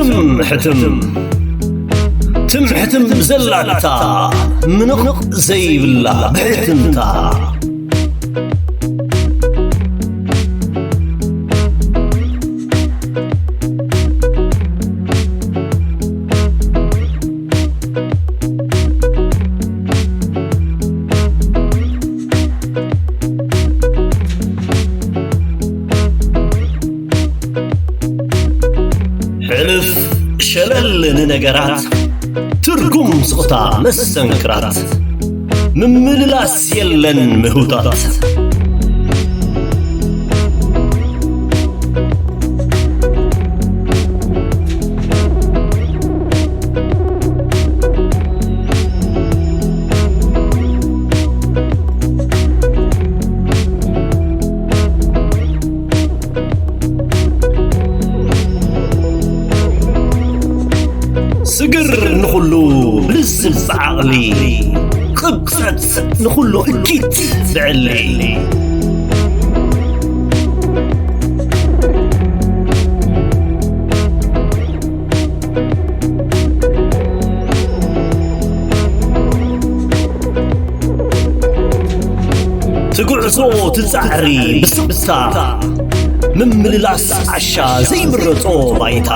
ትም ሕትም ትም ሕትም ዘላታ ምንቕ ዘይብላ ብሕትምታ። ሕልፍ ሸለል ንነገራት ትርጉም ስቕታ መስተንክራት ምምልላስ የለን ምህውታት። ስግር ንኹሉ ብልዝብ ብዓቕሊ፣ ቅብጸት ንኹሉ እኪት ብዕሊ። ትጉዕዞ ትጻዕሪ ብስቕታ፣ ምምልላስ ዓሻ ዘይምረጾ ባይታ።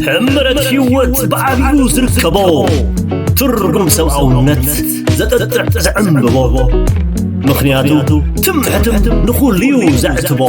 ሕምረት ህይወት ብዓቢኡ ዝርከቦ ትርጉም ሰብኣውነት ዘጠጥዕ ዘዕምብቦ። ምኽንያቱ ትም ሕትም ንኹሉ እዩ ዘዕትቦ።